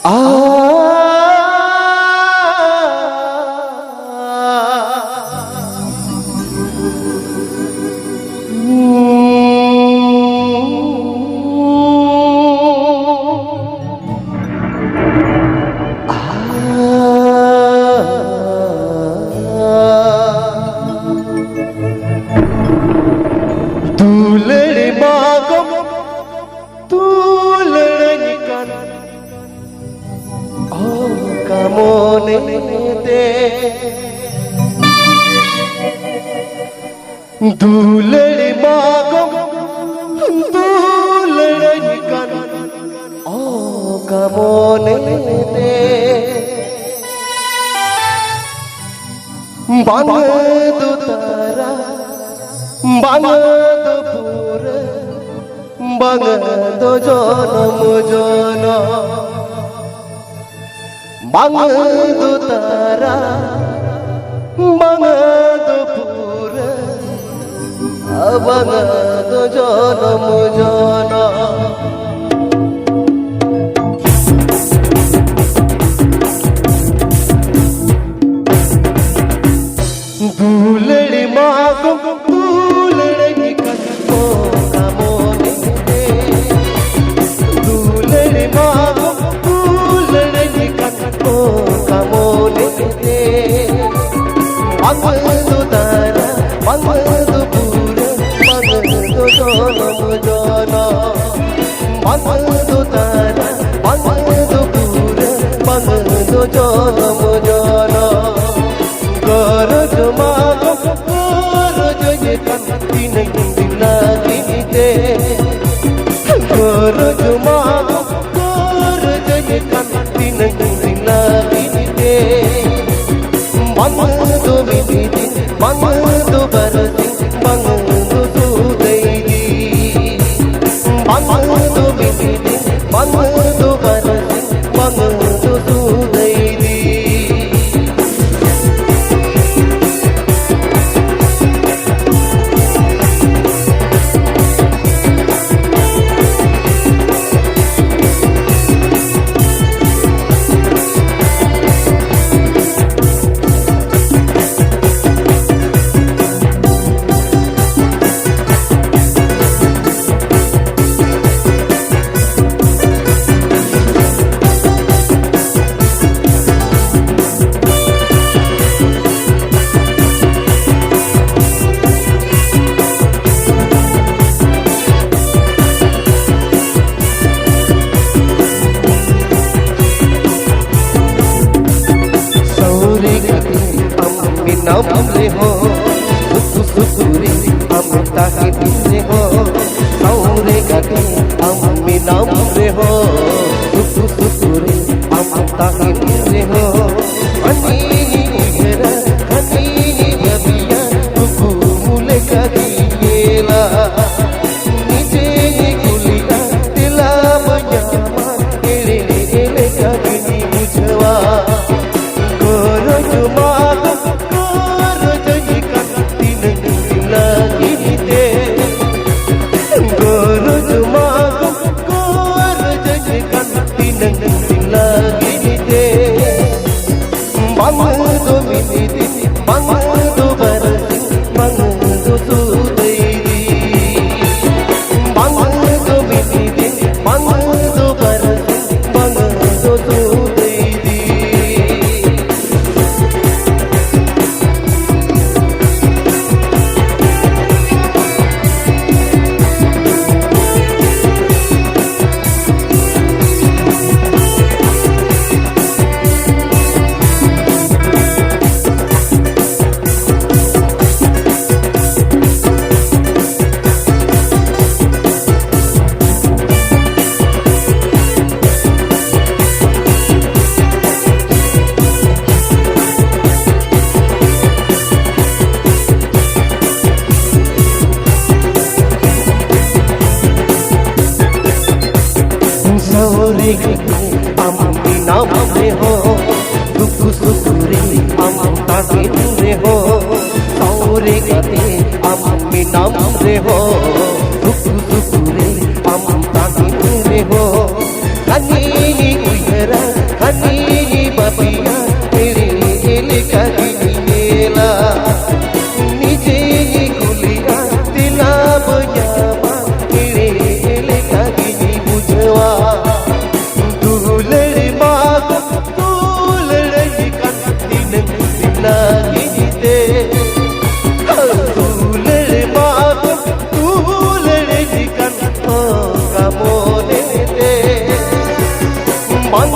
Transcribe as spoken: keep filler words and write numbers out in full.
ᱟ ᱫᱩᱞᱟᱹᱲ ᱢᱟ ᱜᱚᱢ ᱫᱩᱞᱟᱹᱲᱟᱹᱧ ᱠᱟᱱ ᱚᱠᱟ ᱢᱚᱱᱮᱛᱮ᱾ ᱫᱩᱞᱟᱹᱲ ᱢᱟ ᱜᱚᱢ ᱫᱩᱞᱟᱹᱲᱟᱹᱧ ᱠᱟᱱ ᱚᱠᱟ ᱢᱚᱱᱮᱛᱮ᱾ ᱵᱟᱝ ᱫᱚ ᱛᱟᱨᱟ, ᱵᱟᱝ ᱫᱚ ᱯᱩᱨᱟᱹ, ᱵᱟᱝ ᱫᱚ ᱡᱚᱱᱚᱢ ᱡᱚᱱᱚᱢ᱾ ᱵᱟᱝ ᱫᱚ ᱛᱟᱨᱟ, ᱵᱟᱝ ᱫᱚ ᱯᱩᱨᱟᱹ, ᱵᱟᱝ ᱫᱚ ᱡᱚᱱᱚᱢ ᱡᱚᱱᱚᱢ᱾ ᱫᱩᱞᱟᱹᱲ ᱢᱟ ᱜᱚ ᱫᱩᱞᱟᱹᱲ ᱜᱮ ᱠᱟᱱ ᱠᱚ ᱠᱟᱢᱚ ᱱᱮ ᱫᱮ᱾ ᱫᱩᱞᱟᱹᱲ ᱢᱟ ᱜᱚ ᱫᱩᱞᱟᱹᱲ ᱜᱮ ᱠᱟᱱ ᱠᱚ ᱠᱟᱢᱚ ᱱᱮ ᱫᱮ᱾ ᱵᱟᱝ ᱫᱚ ᱫᱟᱨᱟ, ᱵᱟᱝ ᱫᱚ ᱵᱩᱨᱟᱹ, ᱵᱟᱝ ᱫᱚ ᱡᱚᱱᱚᱢ ᱡᱚᱱᱚᱢ᱾ ᱵᱟᱝ ᱫᱚ ᱫᱟᱨᱟ, ᱵᱟᱝ ᱫᱚ ᱵᱩᱨᱟᱹ, ᱵᱟᱝ ᱫᱚ ᱡᱚᱱᱚᱢ ᱡᱚᱱᱚᱢ᱾ ᱜᱚᱨᱚᱡᱽ ᱢᱟ ᱜᱚᱨᱚᱡᱽ ᱠᱟᱱ ᱛᱤᱱᱟᱹᱜ ᱫᱤᱱ ᱞᱟᱹᱜᱤᱫ ᱛᱮ᱾ ᱜᱚᱨᱚᱡᱽ ᱢᱟ ᱜᱚᱨᱚᱡᱽ ᱠᱟᱱ ᱛᱤᱱᱟᱹᱜ ᱫᱤᱱ ᱞᱟᱹᱜᱤᱫ ᱛᱮ᱾ ᱵᱟᱝ ᱫᱚ ᱢᱤᱫ ᱫᱤᱱ, ᱵᱟᱝ ᱫᱚ ᱵᱟᱨ ᱫᱤᱱ, ᱵᱟᱝ ᱫᱚ ᱥᱩᱫᱟᱹᱭ ᱫᱤᱱ᱾ ᱵᱟᱝ ᱫᱚ ᱢᱤᱫ ᱫᱤᱱ, ᱵᱟᱝ ᱫᱚ ᱵᱟᱨ ᱫᱤᱱ, ᱵᱟᱝ ᱫᱚ ᱥᱩᱫᱟᱹᱭ ᱫᱤᱱ᱾ ᱢᱮᱱᱟᱢ ᱨᱮᱦᱚᱸ ᱫᱩᱠ ᱥᱩᱠ ᱨᱮ ᱟᱢ ᱛᱟᱦᱮᱱ ᱨᱮᱦᱚᱸ, ᱥᱟᱶᱨᱮ ᱜᱟᱛᱮ ᱟᱢ ᱢᱮᱱᱟᱢ ᱨᱮᱦᱚᱸ ᱫᱩᱠ ᱥᱩᱠ ᱨᱮ ᱟᱢ ᱛᱟᱦᱮᱱ ᱨᱮᱦᱚᱸ, ᱠᱷᱟᱹᱱᱤᱧ ᱩᱭᱦᱟᱹᱨᱟ ᱠᱷᱟᱹᱱᱤᱧ ᱵᱟᱹᱵᱤᱭᱟ, ᱮᱲᱮ ᱞᱮᱠᱟ ᱜᱤᱧ ᱧᱮᱞᱟ᱾ ᱱᱤᱡᱮᱧ ᱠᱩᱞᱤᱜᱼᱟ ᱛᱮᱞᱟ ᱵᱟᱹᱧ ᱧᱟᱢᱟ, ᱮᱲᱮ ᱞᱮᱠᱟ ᱜᱤᱧ ᱵᱩᱡᱷᱟᱹᱣᱟ᱾ ᱫᱩᱞᱟᱹᱲ ᱢᱟ ᱫᱩᱞᱟᱹᱲ ᱠᱟᱱ ᱫᱤᱱᱟᱹᱢ ᱫᱤᱱᱟᱹᱜ ᱤᱧ ᱛᱮ᱾ ᱫᱩᱞᱟᱹᱲ ᱢᱟ ᱫᱩᱞᱟᱹᱲ ᱠᱟᱱ ᱚᱱᱠᱟ ᱢᱚᱱᱮ ᱛᱮ᱾ ᱵᱟᱝ